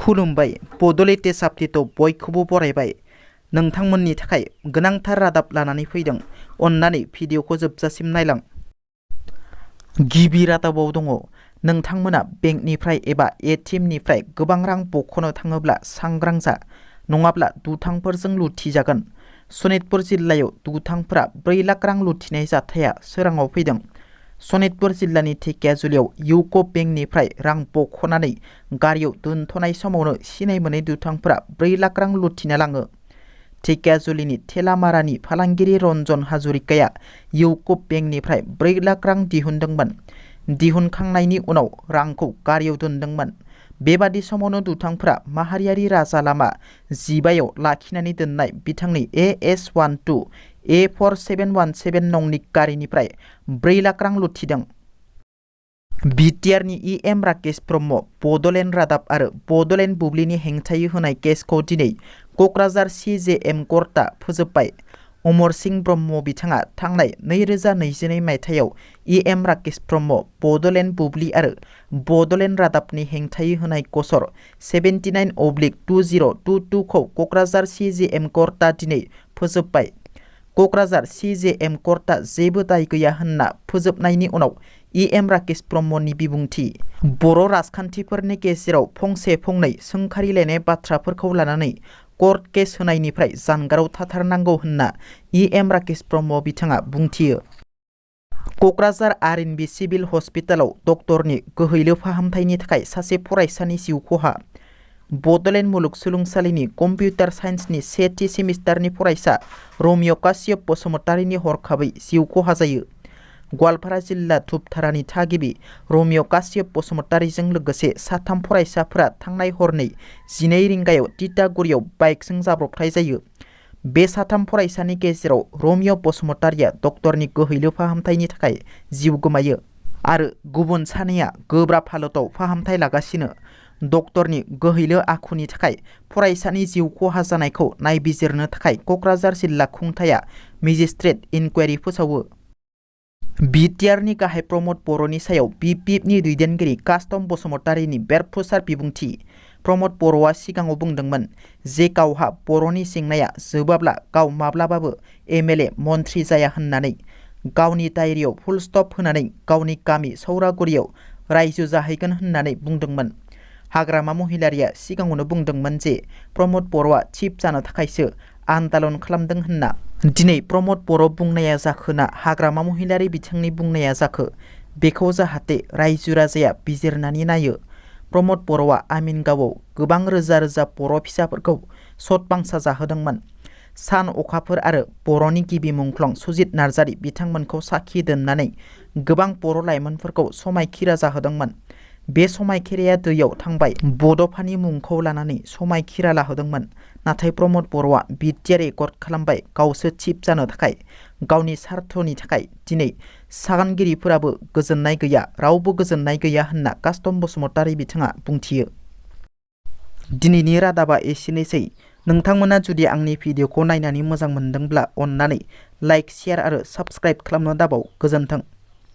खुलुमबाय बड'लेण्ड साबटिटआव बयखौबो बरायबाय। नोंथांमोननि थाखाय गोनांथार रादाब लानानै फैदों। अन्नानै भिडिअखौ जोबजासिम नायलां। गिबि रादाबाव दङ, नोंथांमोना बेंकनिफ्राय एबा एटिएमनिफ्राय गोबां रां बख'नो थाङोब्ला सांग्रां जा, नङाब्ला दुथांफोरजों लुथिजागोन। सनितपुर जिल्लायाव दुथांफोरा 4 लाख रां लुथिनाय जाथाया सोराङाव फैदों। सनितपुर जिल्लानि धेकियाजुलियाव इउक' बेंकनिफ्राय रां बख'नानै गारियाव दोनथ'नाय समावनो सिनाय मोनै दुथांफोरा 4 लाख रां लुथिना लाङो। धेकियाजुलिनि थेलामारानि फालांगिरि रन्जन हाजरिकाया इउक' बेंकनिफ्राय 4 लाख रां दिहुनदोंमोन। दिहुनखांनायनि उनाव रांखौ गारियाव दोनदोंमोन। बेबादि समावनो दुथांफोरा माहारियारि राजा लामा 15 आव लाखिनानै दोननाय बिथांनि AS12 A4717 नंनि गारिनिफ्राय 4 लाख रां लुथिदों। बिटिआरनि EM राकेश ब्रह्म, बड'लेण्ड रादाब आरो बड'लेण्ड बुब्लिनि हेंथायै होनाय केसखौ दिनै क'क्राझार CJM कर्टआ फोजोबबाय। अमर सिंह ब्रह्म बिथाङा थांनाय 2022 मायथाइयाव EM राकेश ब्रह्म, बड'लेण्ड बुब्लि आरो बड'लेण्ड रादाबनि हेंथायै होनाय गसर 79/2022 खौ क'क्राझार CJM कर्टआ दिनै फोजोबबाय। क'क्राझार CJM कर्टआ जेबो दाय गैया होनना फोजोबनायनि उनाव EM राकेश ब्रह्मनि बिबुंथि, बर' राजखान्थिफोरनि गेजेराव फंसे फंनै सोंखारिलायनाय बाथ्राफोरखौ लानानै कर्ट केस होनायनिफ्राय जानगाराव थाथारनांगौ होनना EM राकेश ब्रह्म बिथाङा बुंथियो। क'क्राझार RNB सिभिल हस्पिटालाव डक्टरनि गोहैलो फाहामथायनि थाखाय सासे फरायसानि जिउ खहा। बड'लेण्ड मुलुगसोलोंसालिनि कम्पिउटार साइन्सनि सेथि सेमिस्टारनि फरायसा रमिय' काश्यप बसुमतारीनि हरखाबै जिउ खहा जायो। गवालपारा जिल्ला धुपधारानि थागिबि रमिय' काश्यप बसुमतारीजों लोगोसे 3 फरायसाफोरा थांनाय हरनै 12 रिंगायाव तितागुरियाव बाइकजों जाब्रबथाय जायो। बे 3 फरायसानि गेजेराव रमिय' बसुमतारीया डक्टरनि गोहैलो फाहामथायनि थाखाय जिउ गोमायो आरो गुबुन 2आ गोब्राब हालोदाव फाहामथाय लागासिनो। डक्टरनि गोहैलो आखुनि थाखाय फरायसानि जिउ खहा जानायखौ नायबिजिरनो थाखाय क'क्राझार जिल्ला खुंथाया मेजिस्ट्रेट इनकुवारि फोसावो। बिटिआरनि गाहाय प्रमद बर'नि सायाव BPFनि दैदेनगिरि कास्टम बसुमतारीनि बेरफुसार बिबुंथि। प्रमद बर'आ सिगाङाव बुंदोंमोन जे गावहा बर'नि जेंनाया जोबाब्ला गाव माब्लाबाबो MLA मन्थ्रि जाया होननानै। गावनि डायरियाव फुल स्टप होनानै गावनि गामि सौरागुरियाव रायजो जाहैगोन होननानै बुंदोंमोन। हाग्रामा महिलारिया सिगाङावनो बुंदोंमोन जे प्रमद बर'आ चिफ जानो थाखायसो आन्दालन खालामदों होनना। दिनै प्रमद बर' बुंनाया जाखो ना हाग्रामा महिलारि बिथांनि बुंनाया जाखो, बेखौ जाहाथे रायजो राजाया बिजिरनानै नायो। प्रमद बर'आ आमिनगावआव गोबां रोजा रोजा बर' फिसाफोरखौ सतबांसा जाहोदोंमोन। सान अखाफोर आरो बर'नि गिबि मुंख्लं सुजित नार्जारि बिथांमोनखौ साखि दोननानै गोबां बर' लाइमोनफोरखौ समायखिरा जाहोदोंमोन। बे समायखिराया दैयाव थांबाय। बड'फानि मुंखौ लानानै समायखिरा लाहोदोंमोन। नाथाय प्रमद बर'आ बिटिआर एकर्ड खालामबाय गावसो चिफ जानो थाखाय। गावनि सार्थनि थाखाय दिनै सागानगिरिफोराबो गोजोननाय गैया, रावबो गोजोननाय गैया होनना कास्टम बसुमतारी बिथाङा बुंथियो। दिनैनि रादाबा एसेनोसै। नोंथांमोना जुदि आंनि भिडिअखौ नायनानै मोजां मोनदोंब्ला अन्नानै लाइक, शेयार आरो साबस्क्राइब खालामनो दाबाव। गोजोन्थों।